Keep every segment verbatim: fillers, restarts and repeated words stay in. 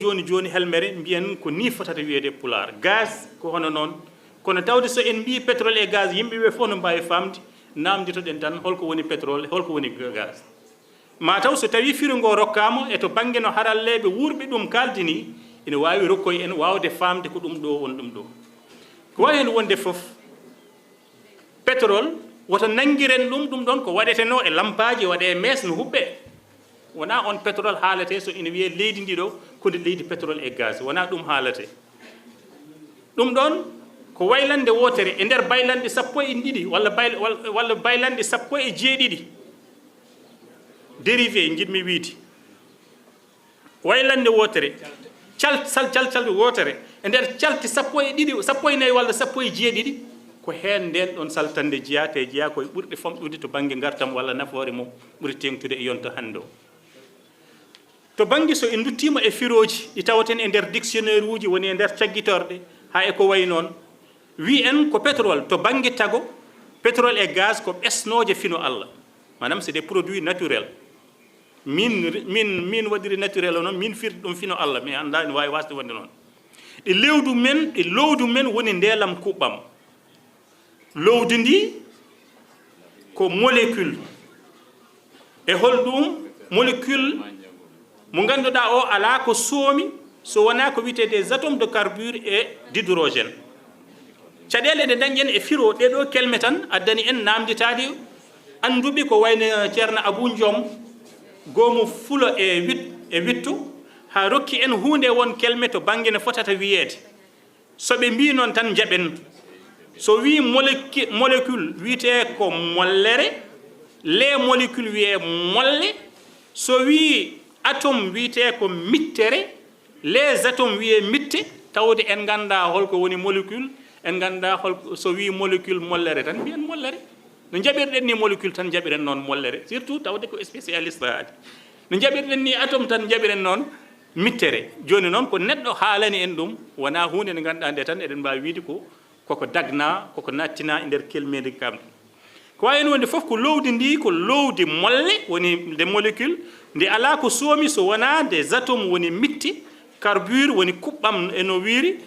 Jooni jooni helmere mbiyen ko nii fotata wiyeede e Pulaar. Gaz ko hono noon. Kono tawde so en mbii pétrole e gaz, yimɓe ɓe fof no mbaawi faamde, naamnditoɗen tan holko woni pétrole, holko woni gaz. Maa taw so tawii firo ngo rokkaama e to bannge no haralleeɓe wuurɓe ɗum kaaldi nii, ina waawi rokkoy en waawde faamde ko ɗum ɗo woni ɗum ɗo. Ko wayi heen wonde fof, pétrole, woto nanngiren ɗum, ɗum ɗoon ko waɗetenoo e lampaaji, waɗee e mees no huɓɓee. Wonaa oon pétrole haaletee so ina wiyee leydi ndi ɗo, ko ndi leydi pétrole e gaz, wonaa ɗum haaletee. Ɗum ɗoon ko waylannde wootere e nder baylanɗe sappo e ɗiɗi walla bay-, walla, walla baylanɗe sappo e jeeɗiɗi dérivé, njiɗmi wiyde. Waylannde wootere, cal-, sal-, cal-, calɗe wootere, e nder calɗe sappo e ɗiɗi, sappo e nayi walla sappo e jeeɗiɗi, ko heen ndeen ɗoon saltannde jeyaa, te jeyaa ko e ɓurɗe famɗude to bannge ngartam walla nafoore mum ɓuri teeŋtude e yonto hannde o. To bannge so en nduttiima e firooji ɗi tawaten e nder dictionnaire uji, woni e nder caggitorɗe, haa e ko wayi noon, wiyen ko pétrole to bannge tago, pétrole e gaz ko ɓesnooje fino Allah. Maanaam, c'est des produits naturels. Min, min, min waɗiri naturel o noon, min firti ɗum fino Allah, mi anndaa ene waawi waasde wonde noon. Ɗi lewdu men, ɗi lowdu men woni ndeelam kuɓɓam. Lowdi ndi ko molécule. E holɗum? Molécule mo ngannduɗaa o alaa ko soomi so wonaa ko wiyetee des atomes de carbure et d'hydrogène. Caɗeele ɗe ndañɗen e firo ɗee ɗoo kelme tan addani en naamnditaade annduɓe ko wayno Ceerno Abuu Njom, goomu fulo e wit-, e wittu, haa rokki en huunde won kelme to bannge no fotata wiyeede. So ɓe mbii noon tan njaɓen. So wii moleki-, molécule wiyetee ko mollere, les molécules wiyee molle, so wii atome wiyetee ko mittere, les atomes wiyee mitte, tawde en nganndaa holko woni molécule, en nganndaa hol, so wii molécule mollere tan mbiyen mollere. No njaɓirɗen ni molécule tan njaɓiren noon mollere, surtout tawde ko spécialiste haali. No njaɓirɗen ni atome tan njaɓiren noon mittere. Jooni noon ko neɗɗo haalani en ɗum, wonaa huunde nde ngannduɗaa nde tan eɗen mbaawi wiyde ko, koko dagnaa, koko nattinaa e nder kelmeende kam. Ko wayi heen wonde fof ko lowdi ndi, ko lowdi molle, woni des molécules, ndi alaa ko soomi so wonaa des atomes woni mitte, carbure woni kuɓɓam e no wiiri,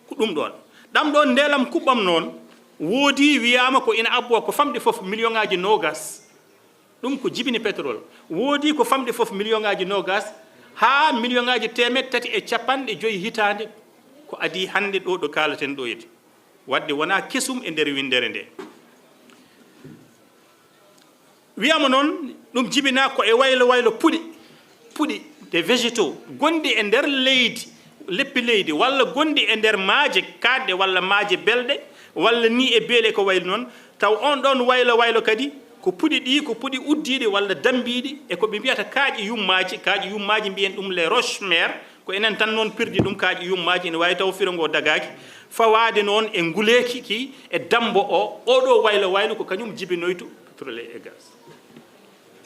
ko ɗum ɗoon. Ɗam ɗoon ndeelam kuɓɓam noon, woodi wiyaama ko ina abboo ko famɗi fof million ŋaaji noogas. Ɗum ko jibini pétrole. Woodi ko famɗi fof million ŋaaji noogas haa million ŋaaji teemeɗɗe tati e capanɗe joyi hitaande ko adii hannde ɗo, ɗo kaalaten ɗo yedi. Waɗde wonaa kesum e nder winndere nde. Wiyaama noon, ɗum jibinaa ko e waylo waylo puɗi, puɗi, des végétaux, gonɗi e nder leydi, leppi leydi, walla gonɗi e nder maaje kaaɗɗe, walla maaje belɗe, walla nii e beeli ko wayi noon, taw oon ɗoon waylo waylo kadi ko puɗi ɗi, ko puɗi uddiiɗi walla dammbiiɗi, e ko ɓe mbiyata kaaƴe yummaaji, kaaƴe yummaaji mbiyen ɗum les roches mères, ko enen tan noon pirdi ɗum kaaƴe yummaaji, ene waawi taw firo ngo dagaaki, fawaade noon e nguleeki ki, e dammbo o, oo ɗoo waylo waylo ko kañum jibinoytu pétrole et gaz.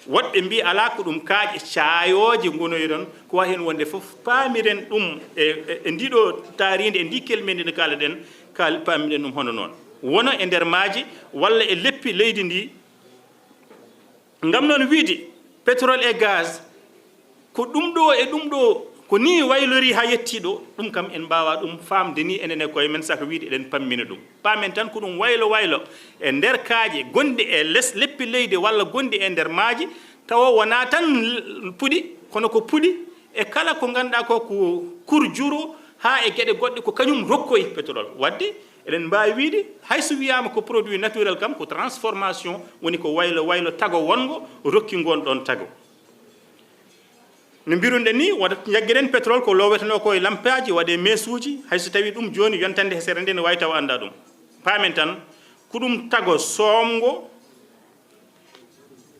Woɗɓe mbii alaa, ko ɗum kaaƴe caayooje ngonoyron, ko wayi heen wonde fof, paamiren ɗum e, e, e ndii ɗoo taariindi, e ndii kelmendi ndi kaalaɗen, kaal-, paamiren ɗum hono noon. Wona e nder maaje walla e leppi leydi ndi, ngam noon wiyde pétrole et gaz, ko ɗum ɗo e ɗum ɗo, ko nii waylori haa yettii ɗo, ɗum kam en mbaawaa ɗum faamde nii enen e koye men, saka wiyde eɗen pammina ɗum. Paamen tan ko ɗum waylo waylo e nder kaaƴe gonɗe e les leppi leydi walla gonɗi e nder maaje, tawa wonaa tan puɗi, kono ko puɗi e kala ko ngannduɗaa ko ko kurjuro haa e geɗe goɗɗe ko kañum rokkoyi pétrole. Waɗde eɗen mbaawi wiyde hay so wiyaama ko produit naturel kam ko transformation woni ko waylo waylo tago wonngo rokki ngoon ɗoon tago. No mbiruɗen ni, wata njaggiren pétrole ko lowetenoo ko e lampaaji, waɗee meesuuji, hay so tawii ɗum jooni yontande he sere nde ne waawi taw anndaa ɗum. Paamen tan, ko ɗum tago soomngo,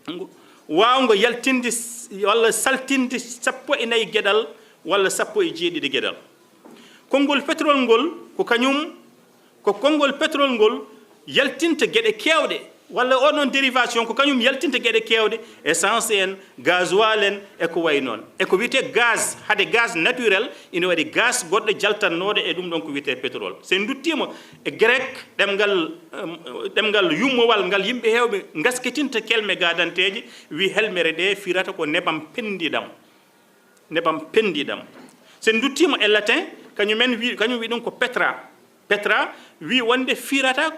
ngo, waawngo yaltinde s-, walla saltinde sappo e nayi geɗal, walla sappo e jeeɗiɗi geɗal. Konngol pétrole ngol, ko kañum, ko konngol pétrole ngol yaltinta geɗe keewɗe, walla oɗon dérivation, ko kañum yaltinta geɗe keewɗe, essence en, gasoil en, e ko wayi noon. E ko wiyetee gaz, hade gaz naturel, ina waɗi gaz goɗɗo jaltannooɗo e ɗum ɗoon ko wiyetee pétrole. So en nduttiima e grec, ɗemngal, em, ɗemngal yummowal ngal yimɓe heewɓe ngaskitinta kelme gaadanteeje, wi helmere nde firata ko nebam penndiɗam. Nebam penndiɗam. So en nduttiima e latin, kañum en wi, kañum wi ɗum ko petra. Petra wi wonde firata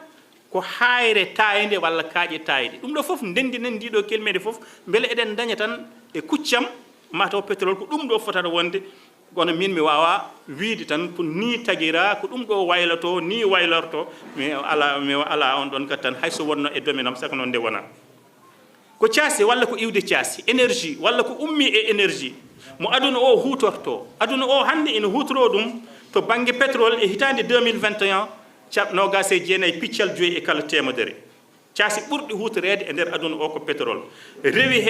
ko haayre taayde walla kaaƴe taayɗe. Ɗum ɗo fof, ndenndinen ndiɗo kelmeeɗe fof, mbele eɗen ndaña tan e kuccam, mataw pétrole ko ɗum ɗo fotata wonde. Kono min mi waawa wiide tan ko ni tagira, ko ɗum ɗo wayloto, ni waylorto. Mi ala, mi ala on ɗon kat tan, hay so wonno e domaine am, saka noon nde wona. Ko caasi walla ko iwde caasi, énergie, walla ko ummi e énergie mo aduna o huutorto. Aduna o hannde ina huutoro ɗum to bannge pétrole e hitaande deux mille vingt et un, cap nogas e jeenayi piccal joyi e kala teemedere. Caasi ɓurɗi huutoreede e nder aduna o ko pétrole. Rewi heen